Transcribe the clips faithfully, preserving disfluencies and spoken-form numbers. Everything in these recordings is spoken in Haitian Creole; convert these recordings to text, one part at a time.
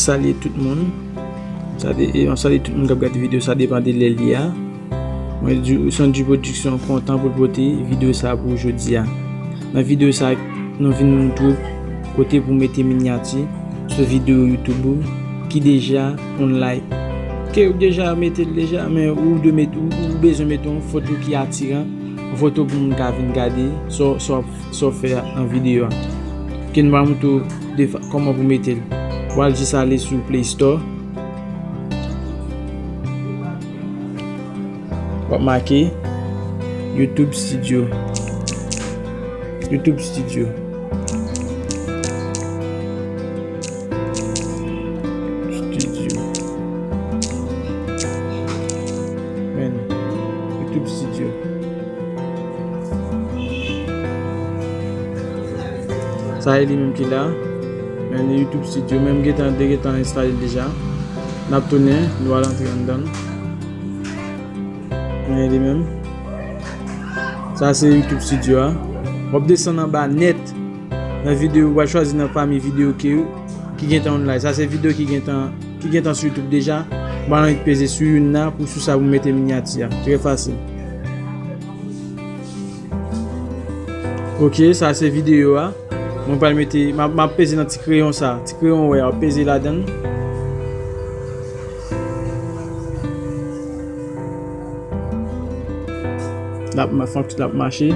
Salye tout moun. Sa de, e, mwen salye tout moun k ap gade videyo sa, depann de lè li a. Mwen di, Sandy Production kontan pou l pote videyo sa pou jodi a. Nan videyo sa, nou vin montre w kote pou mete minyati sou videyo YouTube ou ki deja on like. Ke ou deja mete l deja, men ou dwe met, ou, ou bezwen mete yon foto ki atiran, yon foto pou moun ka vin gade sa, sa w ap sa w fè a nan videyo a. Ke nou va montre w de fa-, kòman pou mete l. W al jis ale sou Play Store. W ap make YouTube Studio. YouTube Studio. Studio. Men, YouTube Studio. Sa e li menm ki la. Men YouTube Studio menm gentan, te gentan enstale l deja. N ap tounen, nou al antre anndan l. Men li menm. Sa se YouTube Studio a. W ap desann anba nèt. Nan videyo, w ap chwazi nan pami videyo ke, ki gentan online. Sa se videyo ki gentan, ki gentan sou YouTube deja. Ou pa annik peze sou youn nan pou sou sa pou mete minyati a. Trè fasil. Ok, sa se videyo a. Mwen pral mete, m ap, m ap peze nan ti kreyon sa. Ti kreyon wè a, w ap peze ladan l. L ap ma-, fòk l ap mache.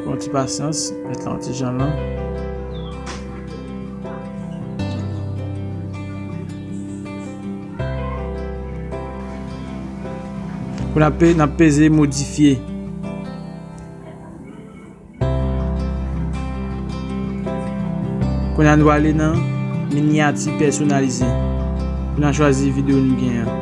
Pran ti pasyans, mete l yon ti jan lan. Pou n ap pe-, n ap peze modifye. Kounye a nou ale nan minyati pèsonalize. Pou n a chwazi videyo nou gen an.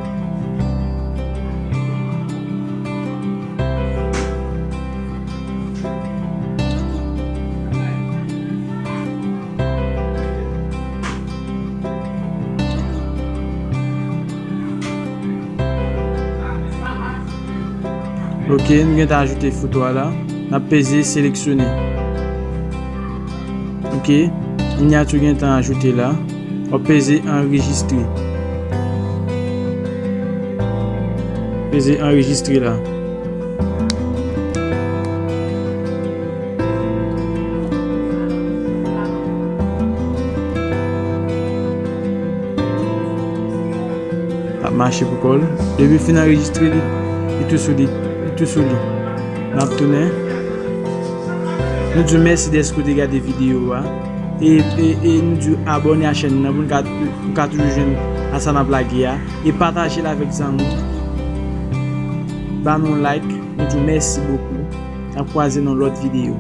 Ok, nou gentan ajoute foto a la. N ap peze seleksyone. Ok, minyati gentan ajoute la. W ap peze anrejistre. Peze anrejistre la. L ap mache pou kò l. Depi fin anrejistre li, li tou sou li, li tou sou li. N ap tounen. Nou di w mèsi dèske w te gade videyo a. E, e, e nou di w abòne a chèn nan pou n ka, pou n ka toujou jwenn a sa n ap lage a. E pataje l avèk zanmi w. Ban nou yon like. Nou di w mèsi bokou. N ap kwaze nan lòt videyo.